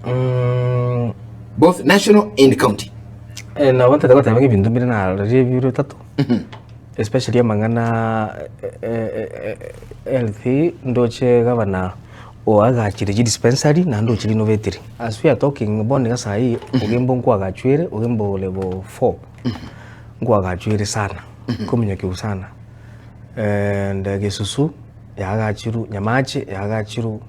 Both national and county. Eh, nabo ntete goteba ng'a ebinto mbire narorire ebiro bitato especially amang'ana health ndoche gavana oagachire chidispensary naende ochirinovetire. As we are talking bono iga saii ogembo nkoagachwere ogembo level four nkoagachwere sana kominyokiwa sana and gesusu yaagachirwe nyamache yaagachirwe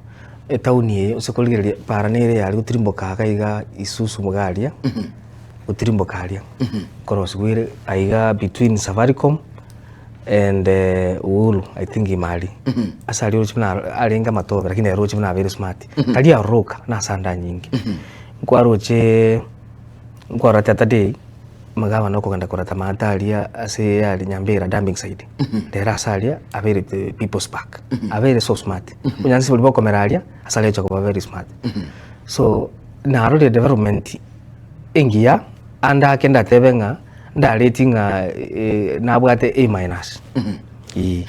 etown eye ase korigereria para nere yare gotirimboka iga iga isusu iga aria gotirimboka aria nkorosiwa ere aiga between safaricom and uhuru I think ime aria ase aria oroche buna arenge amatobe lakini ere oroche buna abeire smart tari aroro oka na ase ande anyinge nkwaroche nkwarora the other day Omogabana okogenda koreta amato aria ase aria Nyambera dumping site, rero ase aria abeire the people's park, abeire so smart. Obonyansi boria bokomera aria, ase aria agocha koba very smart. So, narorire development engiya, ande ake ndatebe ng'a ndareti ng'a nabwate A minus, eeh.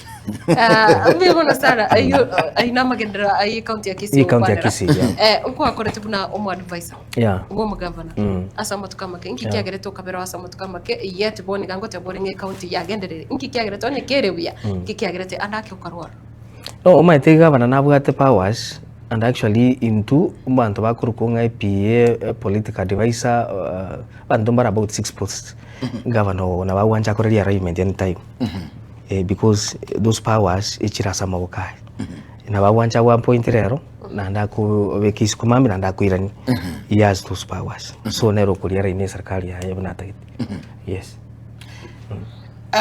Ah, mbuya bono sana ayio ayio namagenderero aye ekaunti ya Kisii Ye county ya ogokwanera. Kisii, yeah. Eh, nkwakorete buna omoadvisor Yeah. bw'omogavana Mm. ase amatuko amake inki Yeah. kiagerete okabera ase amatuko amake yet bono iga ngoteba ore ng'a ecounty yagenderere inki kiagerete onye kere buya inki kiagerete ande ake okarwara No, omanyete gavana nabwate powers and actually intwe abanto bakorokwa ng'a EPA, political advisor, uh, abanto mbare about six posts. Gavana ogo nabo agwancha akore realignment anytime. Eh, because those powers echire ase amaboko aye. Nabo agwancha ago appoint rero, naende akobeka isiko mambia naende akoiranie. He has those powers. So nere okoria line eserikari yaye buna atagete. Yes.